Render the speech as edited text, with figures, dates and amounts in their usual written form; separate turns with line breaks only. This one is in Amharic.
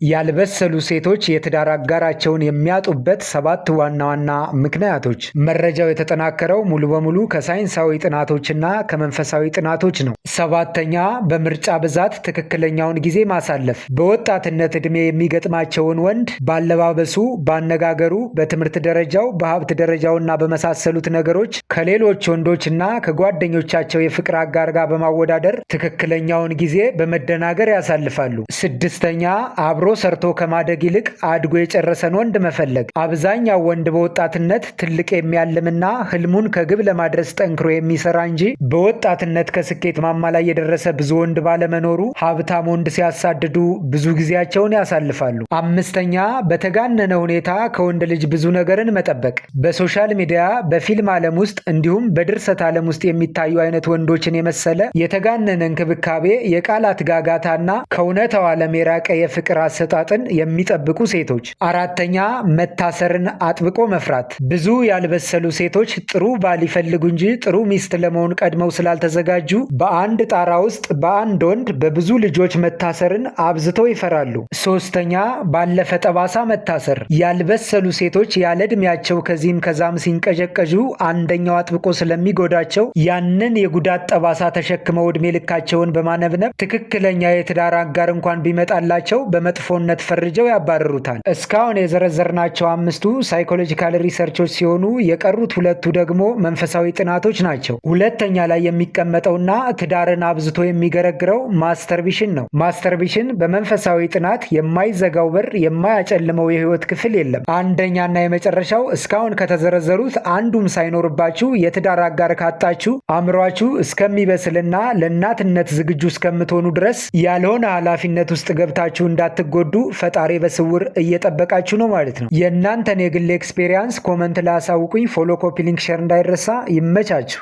ያልበሰሉ ሴቶች የትዳር አጋራቸውን የሚያጡበት ሰባት ዋና ዋና ምክንያቶች። መረጃው የተጠናከረው ሙሉ በሙሉ ከሳይንሳዊ ጥናቶችና ከመንፈሳዊ ጥናቶች ነው። ሰባተኛ፣ በምርጫ ብዛት ትክክለኛውን ጊዜ ማሳለፍ። በወጣትነት ዕድሜ የሚገጥማቸውን ወንድ ባለባበሱ፣ ባነጋገሩ፣ በትምህርት ደረጃው፣ በሀብት ደረጃውና በመሳሰሉት ነገሮች ከሌሎች ወንዶችና ከጓደኞቻቸው የፍቅር አጋር ጋር በማወዳደር ትክክለኛውን ጊዜ በመደናገር ያሳልፋሉ። ስድስተኛ፣ አብሮ ሰርቶ ከማደግ ይልቅ አድጎ የጨረሰን ወንድ መፈለግ። አብዛኛው ወንድ በወጣትነት ትልቅ የሚያልምና ህልሙን ከግብ ለማድረስ ጠንክሮ የሚሰራ እንጂ በወጣትነት ከስኬት ማማ ላይ የደረሰ ብዙ ወንድ ባለመኖሩ ሀብታም ወንድ ሲያሳድዱ ብዙ ጊዜያቸውን ያሳልፋሉ። አምስተኛ፣ በተጋነነ ሁኔታ ከወንድ ልጅ ብዙ ነገርን መጠበቅ። በ social media፣ በፊልም ዓለም ውስጥ እንዲሁም በድርሰት ዓለም ውስጥ የሚታዩ አይነት ወንዶችን የመሰለ የተጋነነ እንክብካቤ፣ የቃላት ጋጋታና ከእውነታው ዓለም የራቀ የፍቅር አሰጣጥን የሚጠብቁ ሴቶች። አራተኛ፣ መታሰርን አጥብቆ መፍራት። ብዙ ያልበሰሉ ሴቶች ጥሩ ባል ይፈልጉ እንጂ ጥሩ ሚስት ለመሆን ቀድመው ስላልተዘጋጁ በአንድ ጣራ ውስጥ በአንድ ወንድ በብዙ ልጆች መታሰርን አብዝተው ይፈራሉ። ሶስተኛ፣ ባለፈ ጠባሳ መታሰር። ያልበሰሉ ሴቶች ያለ ዕድሜያቸው ከዚህም ከዛም ሲንቀዠቀዡ አንደኛው አጥብቆ ስለሚጎዳቸው ያንን የጉዳት ጠባሳ ተሸክመው ዕድሜ ልካቸውን በማነብነብ ትክክለኛ የትዳር አጋር እንኳን ቢመጣላቸው በመጥፎነት ፈርጀው ያባርሩታል። እስካሁን የዘረዘርናቸው አምስቱ psychological research ኦች ሲሆኑ የቀሩት ሁለቱ ደግሞ መንፈሳዊ ጥናቶች ናቸው። ሁለተኛ ላይ የሚቀመጠውና ትዳርን አብዝቶ የሚገረግረው masturbation ነው። Masturbation በመንፈሳዊ ጥናት የማይዘጋው በር፣ የማያጨልመው የህይወት ክፍል የለም። አንደኛና የመጨረሻው፣ እስካሁን ከተዘረዘሩት አንዱም ሳይኖርባችሁ የትዳር አጋር ካጣችሁ አእምሯችሁ እስከሚበስልና ለእናትነት ዝግጁ እስከምትሆኑ ድረስ ያልሆነ ኃላፊነት ውስጥ ገብታችሁ እንዳትጎዱ ፈጣሪ በስውር እየጠበቃችሁ ነው ማለት ነው። የእናንተን የግል experience comment ላይ አሳውቁኝ። Follow፣ copy link፣ share እንዳይረሳ። ይመቻችሁ።